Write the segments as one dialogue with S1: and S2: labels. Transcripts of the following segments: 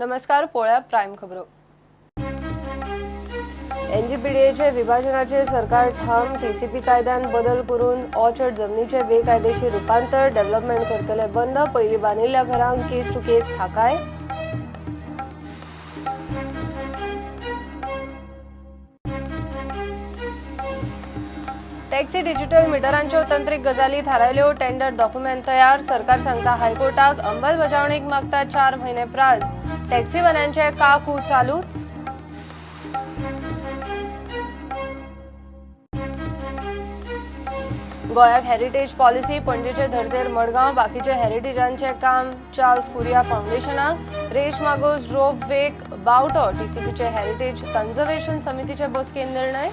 S1: नमस्कार, पोळ्या प्राईम खबरो. एनजीपीडीएचे विभाजनाचेर सरकार ठाम. टीसीपी कायद्यान बदल करून ऑर्चर्ड जमनीचे बेकायदेशीर रुपांतर डेव्हलपमेंट करतले बंद. पयलीं बांदिल्ल्या घरांक केस टू केस थाकाय. टॅक्सी डिजिटल मिटरांच्यो तंत्रीक गजाली थारायल्यो. टेंडर डॉक्युमेंट तयार. सरकार सांगता हायकोर्टाक अंमलबजावणीक मागता 4 म्हयने प्राज. टॅक्सीवाल्यांचे काकू चालूच. गोंयाक हेरिटेज पॉलिसी. पणजेचे धर्तेर मडगांव बाकीचे हेरिटेजांचे काम चार्ल्स कुरिया फावंडेशनाक. रेश मागोज रोप वेक बावटो. टीसीपीचे हेरिटेज कन्झर्वेशन समितीचे बसकेन निर्णय.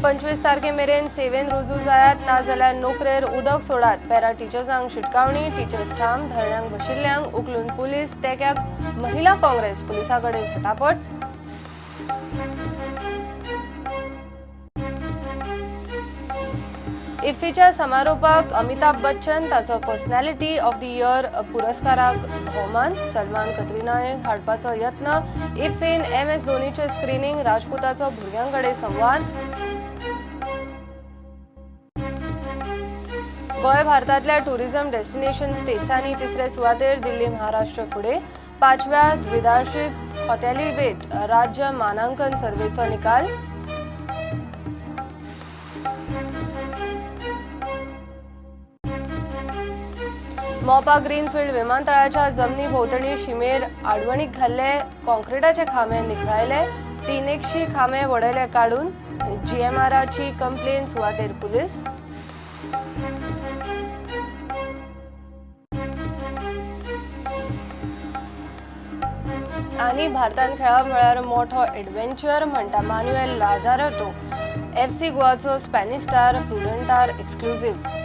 S1: 25 तारखे मेरेन सेवेन रुजू जायात, नाजाल्यार नोकरेर उदक सोडात. पॅरा टिचर्सांक शिटकावणी. टिचर्स ठाम. धरण्यांक बशिल्ल्यांक उखलून पुलीस तेक्याक महिला काँग्रेस. पुलिसां कडेन झटापट. इफ्फीच्या समारोपाक अमिताभ बच्चन ताचो पर्सनॅलिटी ऑफ the year पुरस्काराक भोवमान. सलमान कतरिनाक हाडपाचो यत्न. इफ्फीन MS धोनीचें स्क्रिनींग. राजपुताचो भुरग्यां कडेन संवाद. गोंय भारतांतल्या टुरिझम डेस्टिनेशन स्टेट्सांनी तिसरे सुवातेर. दिल्ली महाराष्ट्र फुडें. 5व्या द्विवार्षिक हॉटेलिवेट राज्य मानांकन सर्वेचो निकाल. मोपा ग्रीनफिल्ड विमानतळाच्या जमनी भोंवतणी शिमेर आडवणीक घाल्ले कॉन्क्रिटाचे खांबे निखळायले. 300 खांबे वडयले काडून. जीएमआराची कंप्लेन. सुवातेर पुलीस. आनी भारतान खेळप म्हळ्यार मोठो एडवेंचर म्हणटा मान्युएल लाझारेटो. FC गोवाचो स्पॅनिश स्टार प्रुडंटार एक्सक्लुझिव्ह.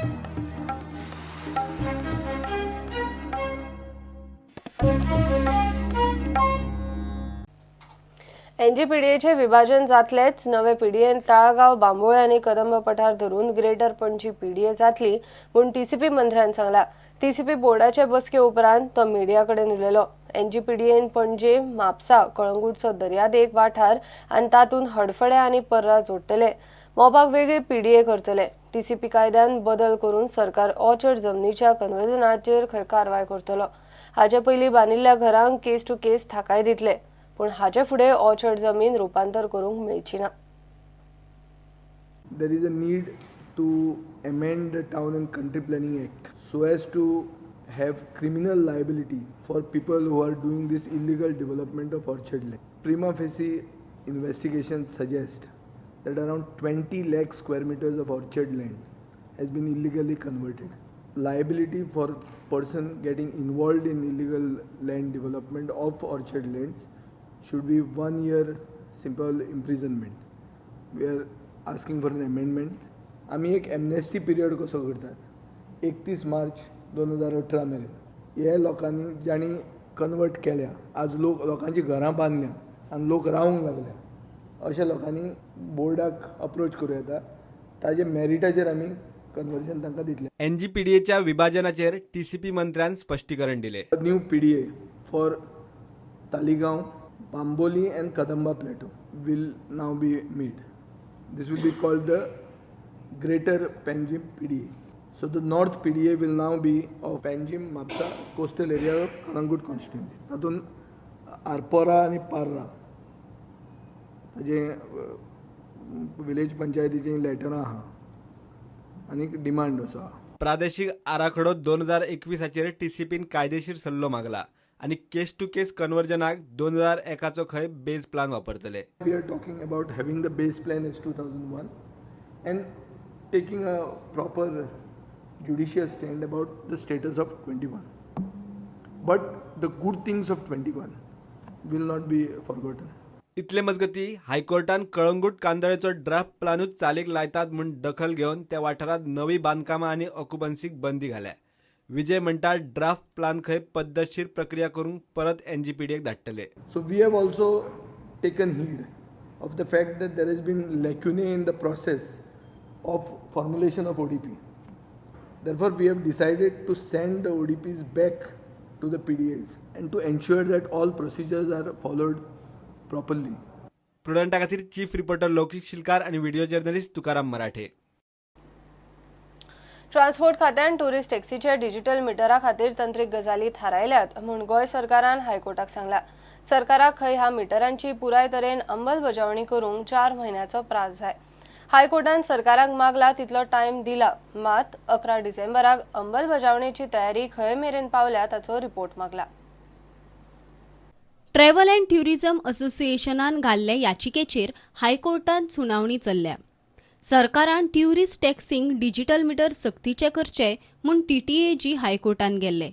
S1: एनजीपीडीएचे विभाजन जातलेच. नवे पीडीएन ताळगांव, बांबोळे आनी कदंब पठार धरून ग्रेटर पणजी पीडीए जातली म्हूण टीसीपी मंत्र्यान सांगला. टीसीपी बोर्डाचे बसके उपरांत तो मिडिया कडेन उलयलो. एनजीपीडीएन पणजे, म्हापसा, कळंगूटचो दर्यादेग वाठार आनी तातूंत हडफड्या आनी पर्रा जोडटले. मोपाक वेगळी पीडीए करतले. टीसीपी कायद्यान बदल करून सरकार ऑर्चर्ड जमनीच्या कन्वर्जनाचेर खंय कारवाय करतलो. हाचे पयलीं बांदिल्ल्या घरांक केस टू केस थाकाय दितले, पूण हाचे फुडें ऑर्चर्ड जमीन रुपांतर करूंक मेळची ना.
S2: There is a need to amend the Town and Country Planning Act so as to have criminal liability for people who are doing this illegal development of orchard land. Prima facie investigation suggests that around 20 lakh square meters of orchard land has been illegally converted. Liability for person getting involved in illegal land development of orchard lands should be 1 year simple imprisonment. We are asking for an amendment. आमी एक amnesty period कसो करतात 31 मार्च 2018 मेरेन हे लोकांनी जांणी convert केल्या, आज लोक लोकांची घरां बांदल्या आनी लोक रावंक लागल्या, अशा लोकांनी बोर्डाक अप्रोच करूं येता. ताजे मेरिटाचेर आमी कन्वर्जन तांकां दितले.
S3: एनजीपीडीएच्या विभाजनाचेर टीसीपी मंत्र्यान स्पश्टीकरण दिले.
S2: New PDA for Taleigao, Bambolim and Kadamba plateau will now be made. This will be called the Greater Panjim PDA. So the North PDA will now be of Panjim, Mapsa, coastal area of Calangute constituency. तातूंत आरपोरा आनी पार्रा ताजे village पंचायतीचीं लेटरां आहा आनी demand असो आहा.
S3: प्रादेशीक आराखडो 2021 टीसीपीन कायदेशीर सल्लो मागला आनी केस टू केस कन्वर्जनाक 2001 खंय बेज plan वापरतले.
S2: We are talking about having the base plan is 2001 and taking a proper judicial stand about the status of 21. But the good things of 21 will not be forgotten.
S3: इतले मजगती हायकोर्टान कळंगूट कांदळेचो ड्राफ्ट प्लानूच चालीक लायतात म्हूण दखल घेवन त्या वाठारांत नवी बांदकामां आनी ऑक्युपन्सीक बंदी घाल्या. विजय म्हणटा ड्राफ्ट प्लान खंय पद्दतशीर प्रक्रिया करूंक परत एनजीपीडीएक धाडटले.
S2: So we have also taken heed of the fact that there has been lacunae in the process of formulation of ODP. Therefore, we have decided to send the ODPs back to the PDAs and to ensure that all procedures are followed properly.
S3: प्रुडंटा खातीर chief reporter लौकिक शिलकार आणि video journalist Tukaram Marathe.
S1: Transport खात्यान tourist टॅक्सीच्या digital मिटरा खातीर तंत्रीक गजाली थारायल्यात म्हूण गोंय सरकारान हायकोर्टाक सांगला. सरकाराक खंय ह्या मिटरांची पुराय तरेन अंमलबजावणी करूंक 4 म्हयन्याचो प्रास जाय. हायकोर्टान सरकाराक मागला तितलो टायम दिला, मात 11 डिसेंबराक अंमलबजावणेची तयारी खंय मेरेन पावल्या ताचो रिपोर्ट मागला.
S4: ट्रॅव्हल अँड ट्युरिझम असोसिएशनान घाल्ले याचिकेचेर हायकोर्टांत सुनावणी चल्ल्या. सरकारान ट्युरिस्ट टॅक्सींक डिजिटल मिटर सक्तीचे करचे म्हूण टीटीएजी हायकोर्टांत गेल्ले.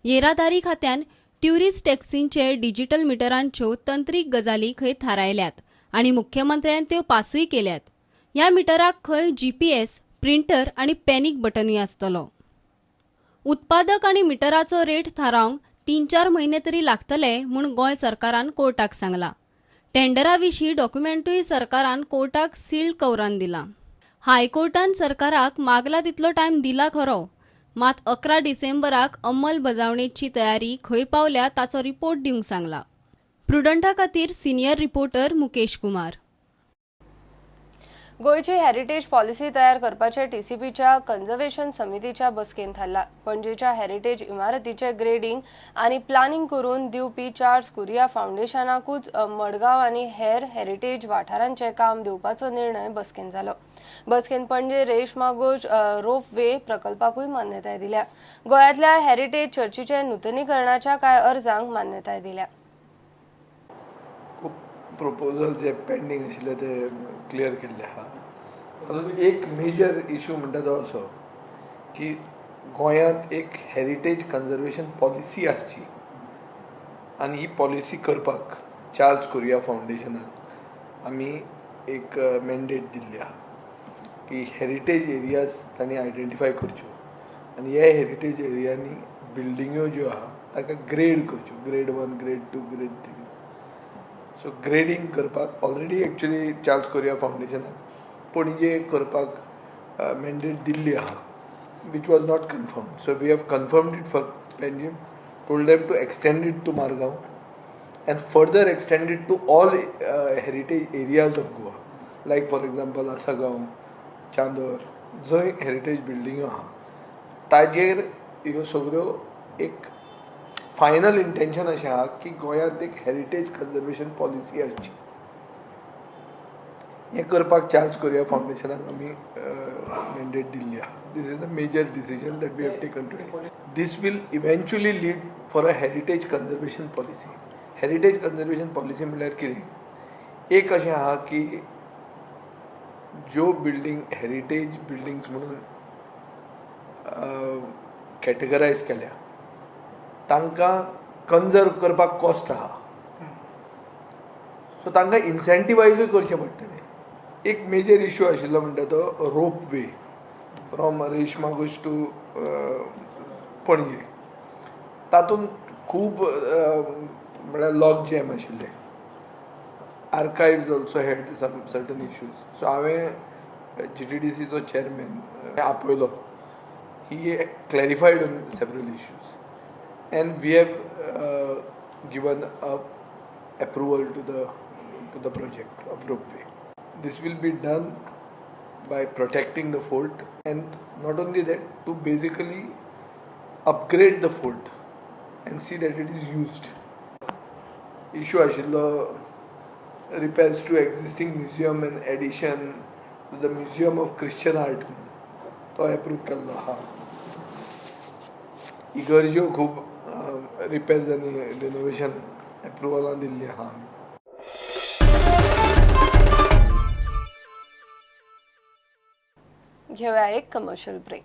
S4: येरादारी खात्यान ट्युरिस्ट टॅक्सींचे डिजिटल मिटरांच्यो तंत्रीक गजाली खंय थारायल्यात आनी मुख्यमंत्र्यान त्यो पासूय केल्यात. ह्या मिटराक खंय जीपीएस, प्रिंटर आनी पॅनीक बटनूय आसतलो. उत्पादक आनी मिटराचो रेट थारावंक 3-4 म्हयने तरी लागतले म्हूण गोंय सरकारान कोर्टाक सांगला. टेंडरा विशीं डॉक्युमेंटूय सरकारान कोर्टाक सील्ड कवरान दिला. हायकोर्टान सरकाराक मागला तितलो टायम दिला खरो, मात 11 डिसेंबराक अंमलबजावणेची तयारी खंय पावल्या ताचो रिपोर्ट दिवंक सांगला. प्रुडंटा खातीर सिनियर रिपोर्टर मुकेश कुमार.
S1: गोंयची हेरिटेज पॉलिसी तयार करपाचे टीसीपीच्या कन्झर्वेशन समितीच्या बसकेन थारला. पणजेच्या हेरिटेज इमारतीचे ग्रेडिंग आनी प्लानिंग करून दिवपी चार्ल्स कुरिया फावंडेशनाकूच मडगांव आनी हेर हेरिटेज वाठारांचे काम दिवपाचो निर्णय बसकेन जालो. बसकेन पणजे रेशमागोज रोप वे प्रकल्पाकूय मान्यताय दिल्या. गोंयांतल्या हेरिटेज चर्चीचे नुतनीकरणाच्या कांय अर्जांक मान्यताय दिल्या.
S2: खूब प्रपोजल जे पेंडींग आशिल्ले ते क्लियर केल्ले आहा. तातूंत एक मेजर इशू म्हणटा तो असो की गोंयांत एक हेरिटेज कन्जर्वेशन पॉलिसी आसची आनी ही पॉलिसी करपाक चार्ल्स कुरिया फावंडेशनाक आमी एक मॅन्डेट दिल्ली आहा की हेरिटेज एरियाज तांणी आयडेंटिफाय करच्यो आनी ह्या हेरिटेज एरियांनी बिल्डिंग्यो ज्यो आहा ताका ग्रेड करच्यो, grade 1, grade 2, grade 3. So grading करपाक ऑलरेडी एक्चुअली चार्ल्स कोरिया फावंडेशनाक पणजे करपाक मॅन्डेट दिल्ली आहा, which was not confirmed. So we have confirmed it for Panjim, told them to extend it to Margao and further extend it to all heritage areas of Goa, like for example Assagao, Chandor, जंय heritage बिल्डिंग्यो आहा ताजेर ह्यो सगळ्यो एक final intention अशें आहा की गोंयांत एक हेरिटेज कन्जर्वेशन पॉलिसी आसची. हें करपाक चार्ल्स कोरिया फावंडेशनाक आमी मॅन्डेट दिल्ली आहा. This is the major decision that we have taken today. This will eventually lead for a heritage conservation policy. Heritage conservation policy म्हणल्यार कितें, एक अशें आहा की ज्यो बिल्डींग हेरिटेज बिल्डिंग्स म्हणून कॅटेगरायज केल्या तांकां कन्जर्व करपाक कॉस्ट आहा, सो तांकां इन्सेंटिवायजूय करचें पडटलें. एक मेजर इशू आशिल्लो म्हणटा तो rope way from Reis Magos to Panaji, तातूंत खूब म्हळ्यार लॉक जॅम आशिल्ले. Archives also had some certain issues. So हांवें GTDCचो चेअरमॅन आपयलो, he clarified on several issues and we have given a approval to the project of ropeway. This will be done by protecting the fort and not only that, to basically upgrade the fort and see that it is used. Issue आशिल्लो repairs to existing museum and addition to the Museum of Christian Art, तो approve केल्लो आहा. इगर्ज्यो खूब repairs आनी renovation एप्रुवलां दिल्लीं आहा आमी.
S1: घेऊया एक कमर्शियल ब्रेक.